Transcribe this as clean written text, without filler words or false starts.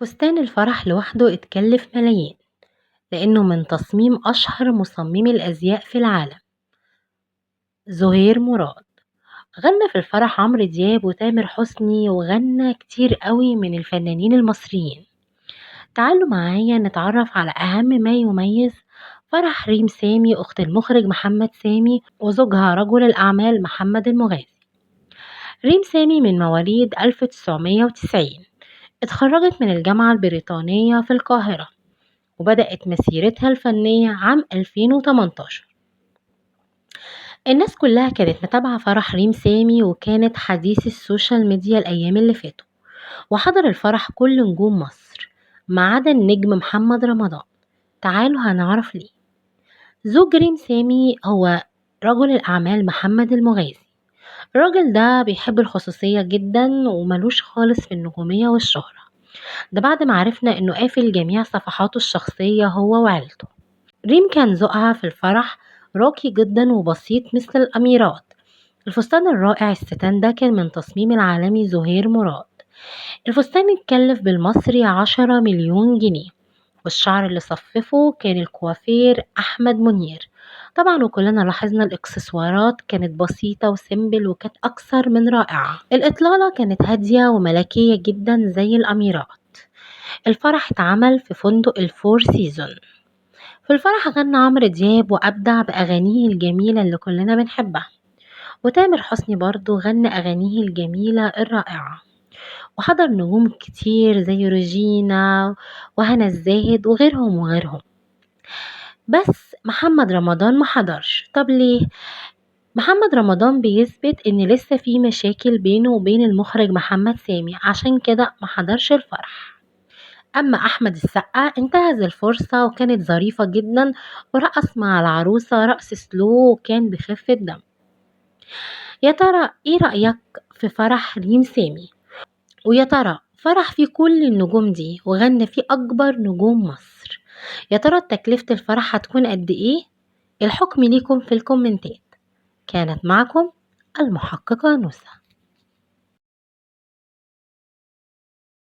فستان الفرح لوحده اتكلف ملايين، لأنه من تصميم أشهر مصممي الأزياء في العالم زهير مراد. غنى في الفرح عمرو دياب وتامر حسني، وغنى كتير قوي من الفنانين المصريين. تعالوا معايا نتعرف على أهم ما يميز فرح ريم سامي أخت المخرج محمد سامي وزوجها رجل الأعمال محمد المغازي. ريم سامي من مواليد 1990، اتخرجت من الجامعة البريطانية في القاهرة، وبدأت مسيرتها الفنية عام 2018. الناس كلها كانت متابعة فرح ريم سامي، وكانت حديث السوشيال ميديا الأيام اللي فاتوا، وحضر الفرح كل نجوم مصر ما عدا النجم محمد رمضان. تعالوا هنعرف ليه. زوج ريم سامي هو رجل الأعمال محمد المغازي. الراجل ده بيحب الخصوصية جدا وملوش خالص في النجومية والشهرة، ده بعد ما عرفنا انه قافل جميع صفحاته الشخصية هو وعيلته. ريم كان ذوقها في الفرح راقي جدا وبسيط مثل الأميرات. الفستان الرائع الستان ده كان من تصميم العالمي زهير مراد. الفستان اتكلف بالمصري 10 مليون جنيه، والشعر اللي صففه كان الكوافير أحمد منير. طبعا وكلنا لاحظنا الاكسسوارات كانت بسيطة و simple وكانت أكثر من رائعة. الإطلالة كانت هادية وملكية جدا زي الأميرات. الفرح اتعمل في فندق الفور سيزون. في الفرح غنى عمرو دياب وأبدع بأغانيه الجميلة اللي كلنا بنحبها، وتامر حسني برضو غنى أغانيه الجميلة الرائعة، وحضر نجوم كتير زي روجينا وهنا الزاهد وغيرهم وغيرهم. بس محمد رمضان ما حضرش. طب ليه؟ محمد رمضان بيثبت ان لسه في مشاكل بينه وبين المخرج محمد سامي، عشان كده ما حضرش الفرح. اما احمد السقا انتهز الفرصة وكانت ظريفة جدا، ورقص مع العروسة رقص سلو وكان بخفة دم. يا ترى ايه رأيك في فرح ريم سامي؟ ويا ترى فرح فيه كل النجوم دي وغنى فيه اكبر نجوم مصر، يا ترى تكلفة الفرح هتكون قد ايه؟ الحكم ليكم في الكومنتات. كانت معكم المحققة نوسة.